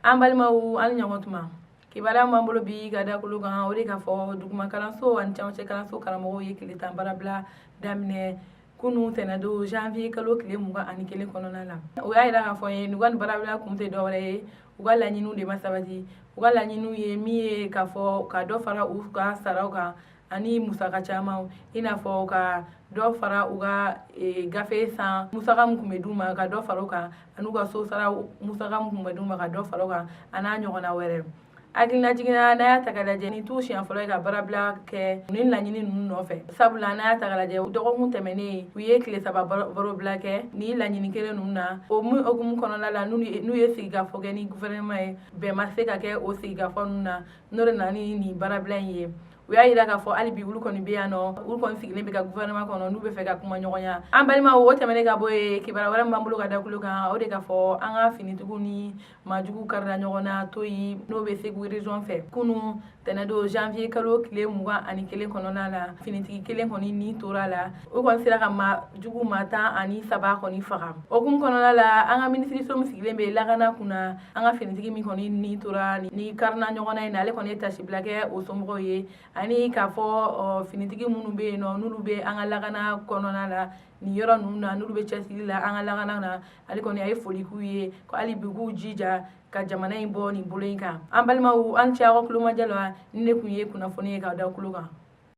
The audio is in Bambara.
An balimaw, an ni ɲɔgɔn tuma. Kibaruya b'an bolo bi ka da kolo kan, o de k'a fɔ duguma kalanso ani camancɛ kalanso karamɔgɔw ye tile 10 baarabila daminɛ kunun tɛnɛdon, janvier kalo tile 21 kɔnɔna la. O y'a yira k'a fɔ ye n'u ka nin baarabila kun tɛ dɔwɛrɛ ye, u ka laɲiniw de ma sabati. U ka laɲiniw ye min ye, k'a fɔ ka dɔ fara u ka saraw kan ani musaka caman, i n'a fɔ ka dɔ fara u ka gafe san musaka min tun bɛ d'u ma, ka dɔ fara o kan, ani u ka so sara musaka min tun bɛ d'u ma, ka dɔ fara o kan, a n'a ɲɔgɔnna wɛrɛ. Hakilina jiginna, n'a y'a ta k'a lajɛ, nin t'u siɲɛ fɔlɔ ye ka baarabila kɛ nin laɲini ninnu nɔfɛ, sabula n'a y'a ta k'a lajɛ, dɔgɔkun tɛmɛnen u ye tile 3 barobila kɛ nin laɲini kelen ninnu na. O mun hukumu kɔnɔna la, n'u ye sigikafɔ kɛ ni gouvernement ye, bɛn ma se ka kɛ o sigikafɔ ninnu na, n'o de nana ni nin baarabila in ye. U y'a yira k'a fɔ hali bi olu kɔni bɛ yan nɔ, olu kɔni sigilen bɛ ka gouvernement kɔnɔ, n'u bɛ fɛ ka kuma ɲɔgɔnya. An balimaw, o tɛmɛnen ka bɔ yen, kibaruya wɛrɛ min b'an bolo ka da kulo kan, o de k'a fɔ an ka finitigiw ni maajugu karila ɲɔgɔn na Toyi, n'o bɛ Segu région fɛ, kunun tɛnɛdon, janvier kalo tile 21 kɔnɔna la. Finitigi kelen kɔni ni tora la. O kɔni sera ka maa jugu maa 13 kɔni faga. O kun kɔnɔna la, an ka minisiriso min sigilen bɛ lakana kunna, an ka finitigi min kɔni ni tora ni karina ɲɔgɔn na in na, ale kɔni ye tasibila kɛ o somɔgɔw ye, ani k'a fɔ finitigi minnu bɛ yen nɔ, n'olu bɛ an ka lakana kɔnɔna la nin yɔrɔ ninnu na, n'olu bɛ cɛsiri la an ka lakana na, ale kɔni a ye foli k'u ye ko hali bi k'u jija ka jamana in bɔ nin bolo in kan. An balimaw, an cɛ aw kulomajɛ la. Ni ne kun ye kunnafoni ye k'aw da kulo kan.